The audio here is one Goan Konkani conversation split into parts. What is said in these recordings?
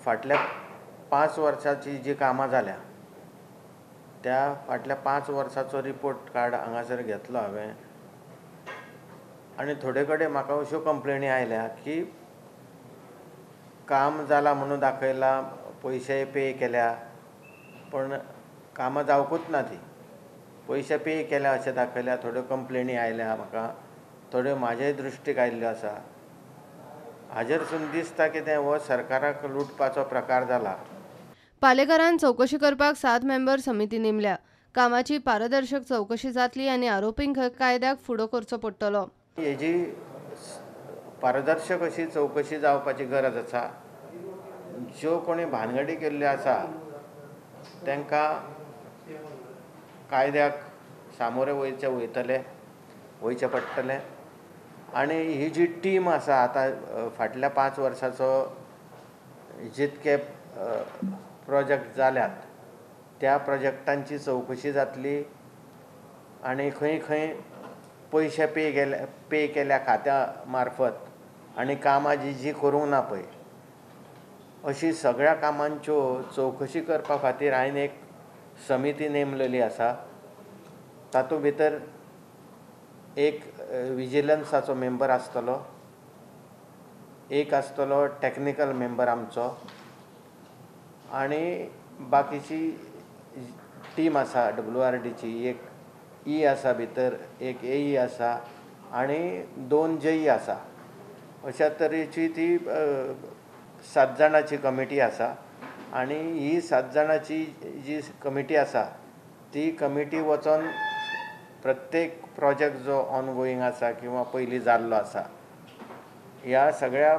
फाटल्या 5 वर्सांची जी कामां जाल्या त्या फाटल्या 5 वर्साचो रिपोर्ट कार्ड हांगासर घेतलो हांवें आनी थोडे कडेन म्हाका अश्यो कंप्लेनी आयल्या की काम जालां म्हणून दाखयलां, पयशे पे केल्या पूण कामां जावकूच ना ती, पयशे पे केल्या अशें दाखयल्या, थोड्यो कंप्लेनी आयल्या म्हाका, थोड्यो म्हाज्याय दृश्टीक आयिल्ल्यो आसा. हाजेरसून दिसता कितें हो सरकाराक लुटपाचो प्रकार जाला. पालेकारान चवकशी करपाक 7 मेंबर समिती नेमल्या. कामाची पारदर्शक चवकशी जातली आनी आरोपींक कायद्याक फुडो करचो पडटलो. हेजी पारदर्शक अशी चवकशी जावपाची गरज आसा. ज्यो कोणी भानगडी केल्ल्यो आसा तांकां कायद्याक सामोरे वयचें पडटलें. आनी ही जी टीम आसा आतां फाटल्या 5 वर्साचो जितके प्रोजेक्ट जाल्यात त्या प्रोजेक्टांची चवकशी जातली आनी खंय खंय पयशे पे केल्या खात्या मार्फत आनी कामां जी जी करूंक ना पळय अशी सगळ्या कामांच्यो चवकशी करपा खातीर हांवें एक समिती नेमलेली आसा. तातूंत भितर एक विजिलन्साचो मेंबर आसतलो, एक आसतलो टॅक्निकल मेंबर आमचो आनी बाकीची टीम आसा WRDची, एक ई आसा भितर, एक AE आसा आनी 2 JE आसा. अशा तरेची ती 7 जाणांची कमिटी आसा आनी ही 7 जाणांची जी कमिटी आसा ती कमिटी वचोन प्रत्येक प्रोजेक्ट जो ऑनगोईंग आसा किंवा पयलीं जाल्लो आसा ह्या सगळ्या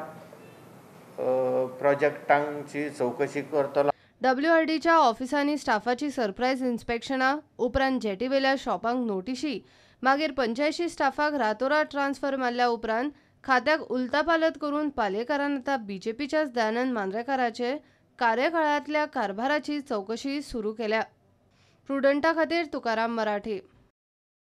प्रोजेक्टांची चवकशी करतलो. WRDच्या ऑफिसांनी स्टाफाची सरप्रायज इन्स्पेक्शनां उपरांत जेटीवेल्या शॉपांक नोटिशी, मागीर 85 स्टाफाक रातोरात ट्रान्सफर मारल्या उपरांत खात्याक उलतापालत करून पालेकारान आतां बीजेपीच्याच दयानंद मांद्रेकाराचे कार्यकाळांतल्या कारभाराची चवकशी सुरू केल्या. प्रुडंटा खातीर तुकाराम मराठे.